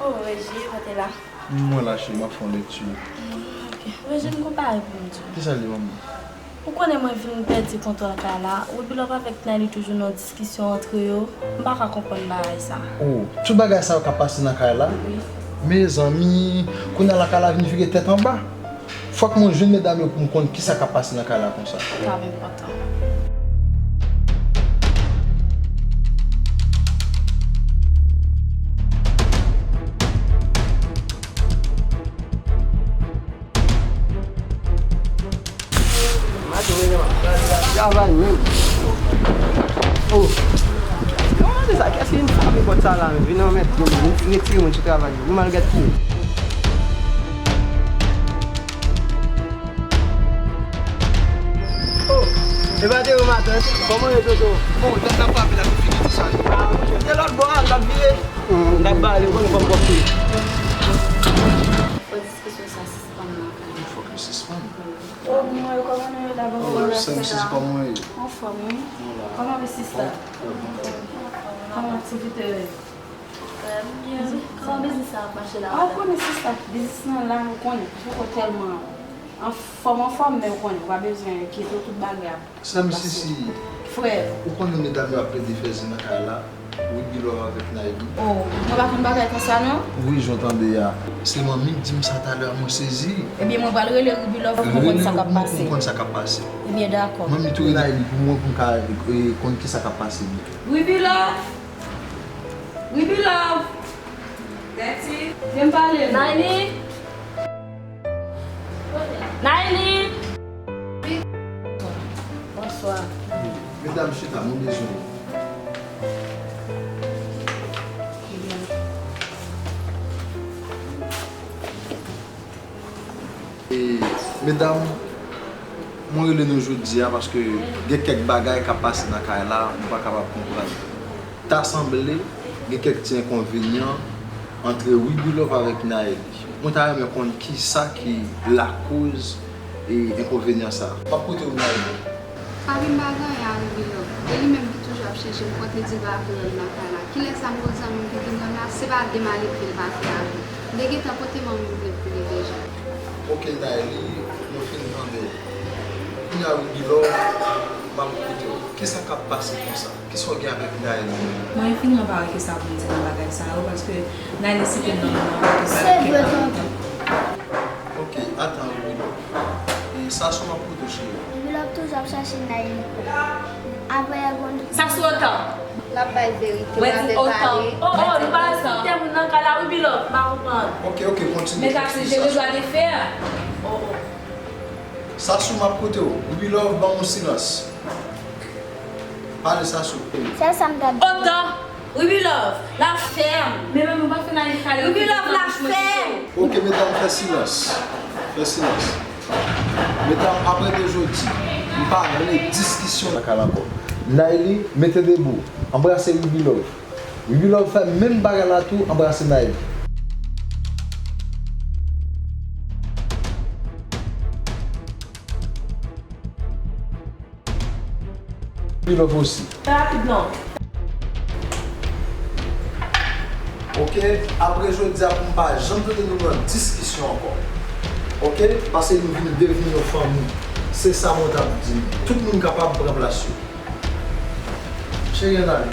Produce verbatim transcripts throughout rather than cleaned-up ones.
Oh, Reji, kote la? Mwen la, cheri, m ap fè yon lekti. Ok. Reji, m gon bagay pou m di w. Kisa l ye, manmi? Ou konnen mwen vin pèdi kontwòl kay la. Wibilove avèk Nayli toujou nan diskisyon antre yo. M pa ka konprann bagay sa. Oh, tout bagay sa yo k ap pase nan kay la? Wi. Mezanmi, kounye a la kay la vin vire tèt anba. Fòk mwen jwenn medam yo pou m konn kisa k ap pase nan kay la konsa. Sa menm kontan. Travay menm. Oh. Kòman se sa? Kiyès ki vin frape pòt sa la menm? Vin anmède mwen, vin retire mwen sou travay yo. Nou mal gad ki ye. Oh, e pa te yo matant. Kòman yo, Toto? Bon, tèt la frape la, tout figi ti sa. Ah, ok. Se lòt bò a, l ap vire. M t ap ba li, ou konn kòm kòk li. Fò diskisyon sa sispann nan. Fòk li sispann. Oh, mwen, kòman nou ye la? Bon, oh, sèm, sis, kòman w ye? Anfòm, wi. Voilà. Kòman w ye, sista? Kòman aktivite yo ye? Kòman biznis la ap mache la? Ah, ou konnen, sista, biznis lan la, ou konnen, li poko tèlman anfòm, anfòm, men ou konnen, ou pa bezwen enkyete w, tout bagay ap Sèm Sisi, frè, ou konnen medam yo ap plede fè zen nan kay la, Wibilove avèk Nayli. Oh, mwen pa konn bagay konsa, non. Wi, jan w tande a. Se manmi k di m sa talè a, mwen sezi. Ebyen, mwen pral rele Wibilove pou mwen konn sa k ap pase. Rele l pou mwen konn sa k ap pase. Ebyen, dakò. Manmi tou rele Nayli pou mwen pou m ka, e, konn kisa k ap pase byen. Wibilove! Wibilove! Betty! Vin pale, non. Nayli! Nayli! Bonswa. Medam, chita, mwen bezwen nou. E, medam, mwen rele nou jodi a paske gen kèk bagay k ap pase nan kay la, nou pa kapab konprann. Ta sanble gen kèk ti enkonvenyan antre Wibilove avèk Nayli. Mwen ta renmen konn kisa ki lakoz, e, enkonvenyan sa a. M ap koute w, Nayli. Pa vin bay anyen a Wibilove. E li menm ki toujou ap chèche m, kote di l pa vle wè m nan kay la. Kilès sa m gwo zanmi m ki vin wè m la, se pa de malelve l pa fè avè m. M te gentan pote manmi m plent pou li deja. Ok, Nayli, mwen fin tande w. Kounye a, Wibilove, m ap koute w. Kisa k ap pase konsa? Kisa w gen avèk Nayli? Mwen fin anba wè kisa pou m di nan bagay sa yo, paske Nayli site non mwen nan bagay ki pa kontan. Ok, atan, Wibilove. E, Sasou, m ap koute w, cheri. Wibilove toujou ap chache Nayli. Apre, Sasou, otan. L ap bay verite, w ap pale. Oh, oh, nou pa respekte moun nan kay la, Wibilove, m pa konprann. Ok, ok, kontinye. Men sa se jere dwa de fè. Oh, oh. Sasou, m ap koute w. Wibilove, ban m yon silans. Pale, Sasou. Sèl sa m t ap di. Otan, Wibilove, la fèm. Men, men, nou pa fè nan kay la. Wibilove, la fèm. Ok, medam, fè silans. Fè silans. Medam, apre de jodi, m pa vle diskisyon nan kay la ankò. Nayli, mete debou, anbrase Wibilove. Wibilove fè menm bagay la tou, anbrase Nayli. Wibilove osi. Rapid non. Ok, apre jodi a pou m pa janm tande nou nan diskisyon ankò. Ok, paske nou vin devni yon fanmi. Se sa mwen t ap di nou. Tout moun kapab pran plas yo. Cheri, ann ale.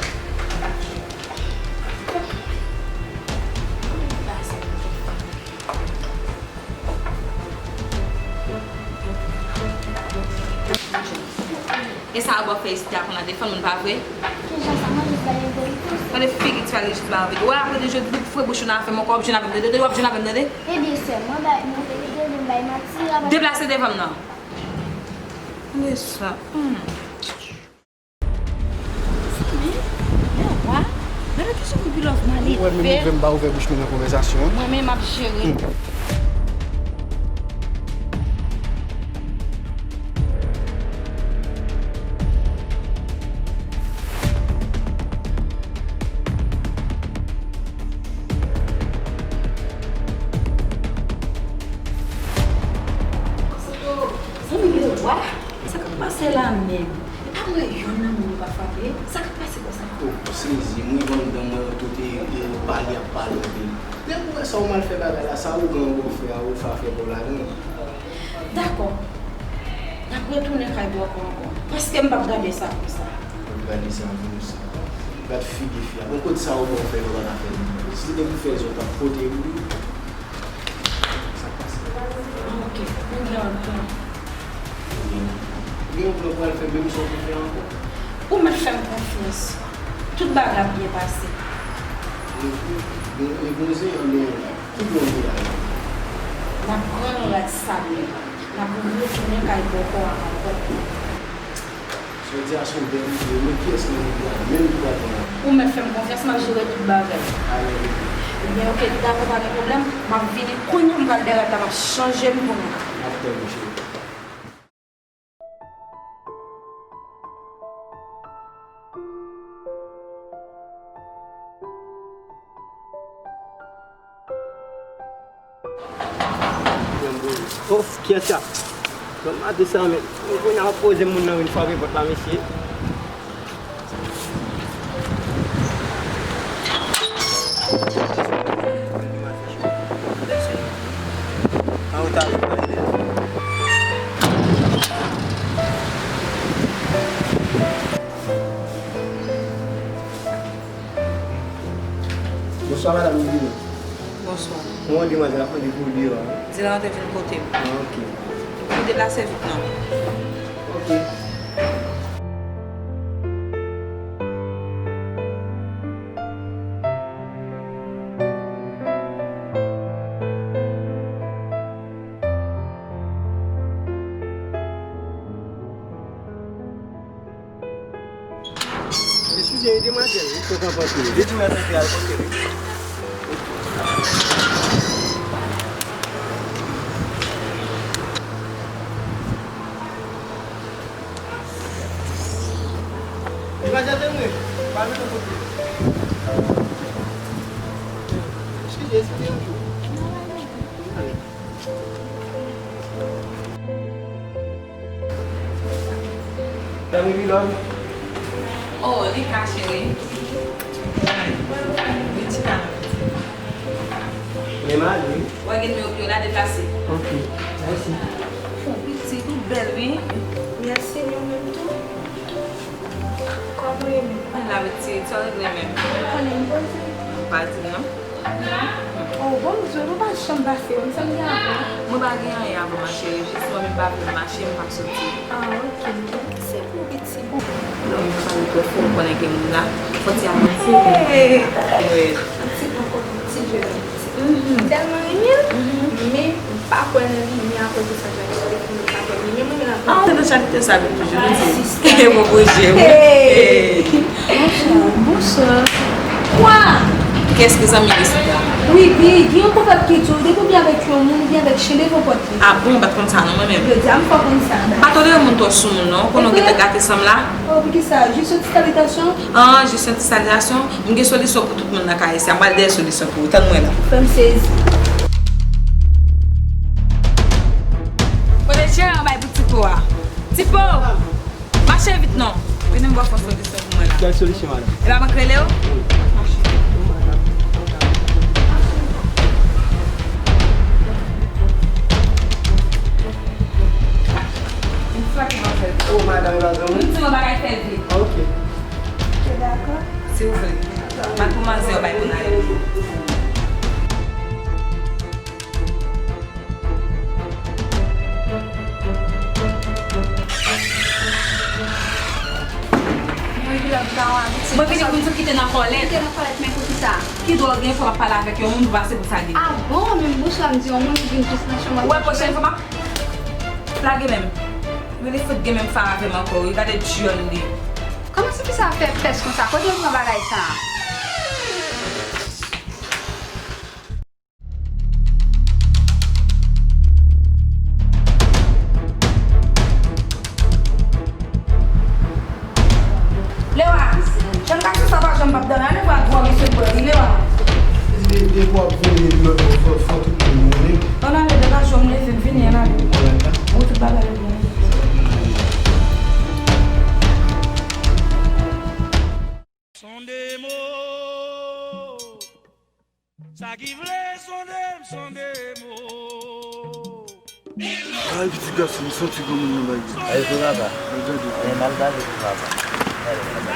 E sa w ap fè isit la konn a defann moun, pa vre? Kijan sa, mwen jis bay yon verite. Gade figi ti a li jis la avèk ou. Wè, apre de jodi, depi fre bouch ou nan afè m ankò, w ap jwenn avè m, tande, w ap jwenn avè m, tande. Ebyen, sè, mwen bay, mwen verite, mwen bay manti, la pa. Deplase devan m nan. Tande sa. Hmm. Zanmi, men wa, gade kijan Wibilove male fè. Ou wè menm ouvè m pa ouvè bouch mwen nan konvèsasyon an. Mwen menm m ap jere. Hmm. Zanmi, men wa, sa k ap pase la menm? E pa mwen youn nan moun yo pa frape. Sa k ap pase konsa? Oh, sezi, mwen wè anndan mwen yo tout e, e pale ap pale anpil. Depi Sa w mal fè bagay la, sa ougan an ba w fè a, ou fè afè pa w ladan l. Dakò. N ap retounen kay bòkò ankò. Paske m p ap gade sa konsa. W ap gade sa konsa. Gad figi fi a. Bon, kote sa ougan an fè, nou pa ka fè li. Si se te pou fè zòt, t ap pote pou li. Sa k pase? Ok, nou gen yon plan. Ou gen yon plan pou al fè menm sa w te fè ankò? Ou mèt fè m konfyans. Tout bagay ap byen pase. E, e, e, e, Gonzen, anben, ki plan w te la? N ap pran rad sal yo. N ap retounen kay bòkò a ankò. Jodi a se yon dènye jou, men kiyès nan nou ki a menm ki pral pran? Ou mèt fè m konfyans, m ap jere tout bagay. Alè, bebe. Ebyen, oke, dakò, pa gen pwoblèm. M ap vini kounye a, m pral dèyè rad la, m ap chanje m kounye a. M ap tann ou, cheri. Of, kiyès sa? Bon maten sa menm. Mwen kounye a poze moun nan vin frape pòt la, mesye. Bonswa, madanm Ludivine. Bonswa. Mwen, demwazèl ap mande pou ou deyò a, wi. Di l rantre vin kote m. Ah, ok. Ou deplase vit non. Ok. Eskize, demwazèl, wi, fòk anpòte. Li di mwen antre al kote li. Demwazèl, tann mwen, pa vin kote. Eskize, eskize yon jou. Dami, wi, love. Oh, li ka, cheri. Wi, ti dam. Men m ale, wi. Wè gen men yo la deplase. Ok, mèsi. Fon pitit, ou bèl, wi. Mèsi, nou menm tou. Kòman w ye menm? Mwen la, pitit, sa w regle menm? Ou konnen m poze. M pa di non. Oh, bon, m jwenn ou pa janm pase, wi, sa m gen avè w? Mwen pa gen anyen avè w, ma chérie, jis mwen menm m pa vle mache, m p ap soti. Ah, ok. Se pou piti. Non, mwen pa vle twò fò, ou konnen gen moun la. Fò ti avanse. Hey! Wi. Ti bon, ti jèn. Mhm. Tèlman renmen l, mhm, men m pa kwè nan li, men akoz de sa, Jackson te fini pa kwè nan li. Men mwen menm la. Ah, se nan chalite sa, nou toujou, nou di. Bon, bon, je, wi. Hey! Hey! Bonswa. Bonswa. Kwa? Kiyès ki zanmi isit la? Wi, gen, gen yon pwovèb ki di w, depi w byen avèk yon moun, ou byen avèk chen devan pòt li. Ah bon, m pa t konn sa non, mwen menm. Jodi a, m fè w konn sa. M pa tolere moun twò sou moun, non. Ou konnen w gentan gate san m la. Oh, poukisa? Jis yon ti salitasyon? Ah, jis yon ti salitasyon. M gen solisyon pou tout moun nan kay isi a. M pral dèyè solisyon pou ou. Tann mwen la. Fè m sezi. Kote cheri an bay pou Tipo a? Tipo! Mache vit non. Vini m ba w fè yon solisyon pou mwen la. Kèl solisyon, madanm? E pa mwen k rele w? Mache. M frape manzè. Oh, madanm, e pa granmoun? M di mwen bagay fè vit. Ok. Ou dakò? Si w vle. Mat pou manzè yo bay pou n ale. Mwen vini pou m sot kite nan kòlèt. Kite nan kòlèt, men poukisa? Ki dwa w gen pou w ap pale avèk yon moun pou pase pou sa gen? Ah bon, men bonswa, m di yon moun ki vin jis nan chanm. Ou wè pwochèn fwa m ap lage men m. Wi, li fout gen menm fara avè m ankò, wi, gade dyòl li. Kòman se ki sa fè pès konsa? Kote w pran bagay sa a? Lewa, jan gason sa pa janm p ap dòmi, ale vwa gwo mesye bò li, Lewa. E, e, e w ap voye lòt bò, fò, fò tout moun mouri. Ann ale, de gason m leve, m vini, ann ale. Alright, la. Bon, tout bagay yo bon. Sonde mo, sa ki vle Ay, pitit gason, m santi granmoun nan bay. Ay, pou papa. Al gade. Ay, m al gade pou papa. Gade, papa.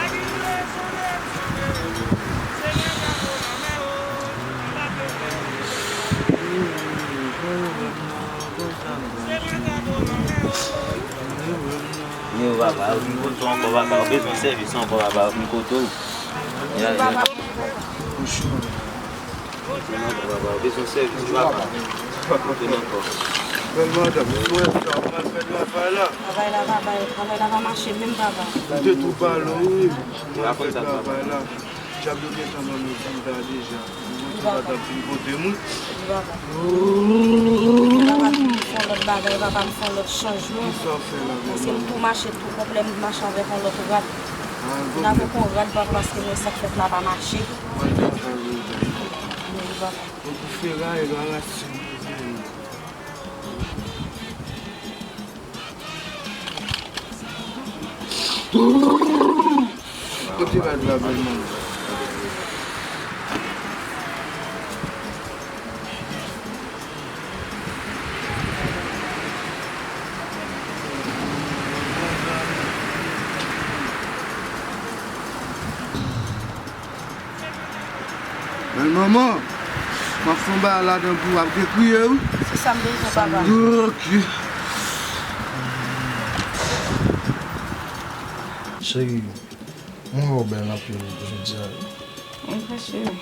Yo, papa, m kote w ankò, papa. Ou bezwen sèvis ankò, papa, m kote w. Ya, ya. Papa, papa, ou bezwen sèvis, papa. Kote m ankò. Bèl madanm, ou wè sa, ou mal fè travay la. Travay la pa bay, travay la pa mache menm, papa. Ou te tou pale, wi. Ou mal fè travay la. Dyab yo gentan ban nou visa deja. Nou gentan fin kote moun. Wi, papa. Papa, m fè yon lòt bagay, papa, m fè yon lòt chanjman. Kisa w fè la, menm? Paske m tou mache tou konplè, m mache avèk yon lòt rad. M t avèk yon rad, papa, paske mwen sa k fèt la pa mache. Wi, papa. Ou pou feray, rasin. Kote rad la, bèl manman? Bèl manman, m ap fè yon bagay ladan pou w ap gen kriye, wi. Se sa m bezwen, papa. Ok. Cheri, mwen wè w bèl anpil jodi a, wi. Mwen vre, cheri.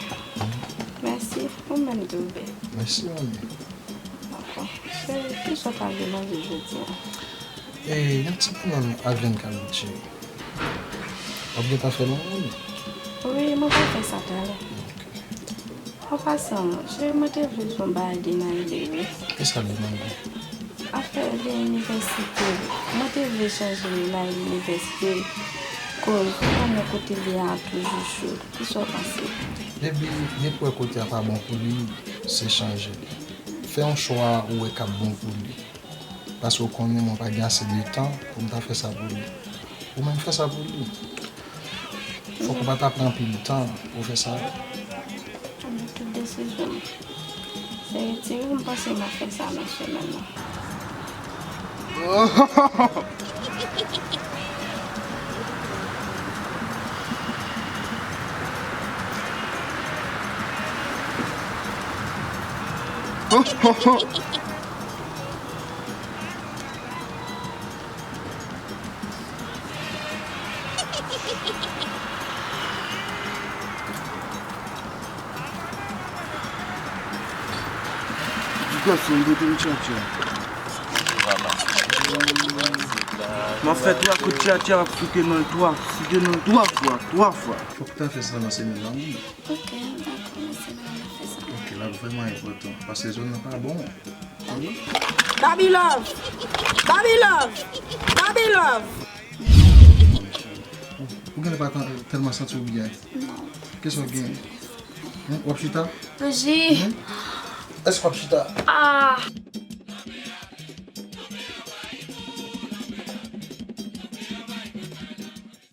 Mèsi, ou menm tou, bèl. Mèsi, manmi. Dakò. Cheri, kisa w ta vle manje jodi a? E, yon ti banann ak grenn kabrit, cheri. W ap gentan fè l, manmi? Wi, mwen pral fè sa talè. Ok. An pasan, cheri, mwen te vle di yon bagay de Naïde, wi. Kisa de Naïde? Afè de inivèsite. Mwen te vle chanje Naïde inivèsite. Koz ou konnen kote li a toujou cho. Kisa w panse? Depi, depi w wè kote a pa bon pou li, se chanje. Fè yon chwa ou wè k ap bon pou li. Paske w konnen mwen pa gen ase de tan pou m ta fè sa pou li. Ou menm fè sa pou li. Fòk ou pa ta pran anpil tan pou w fè sa. Mwen tout desizyon m. Se retire, m panse m ap fè sa nan semèn nan. Gason, m pote m tchatcha. M ap fè twa kout tchatcha, m ap site non l twa, site non l twa fwa, twa fwa. Fòk w ta fè sa nan semèn nan, wi. Ok, dakò, mèsi, mwen ap fè sa. Ok, l ap vrèman enpòtan, paske zòn nan pa bon. Baby love! Baby love! Baby love! Ou genlè pa tan-, tèlman santi w byen. Non. Kisa w gen? Hen, w ap chita? Bouji! Hen? Èske w ap chita? Ah!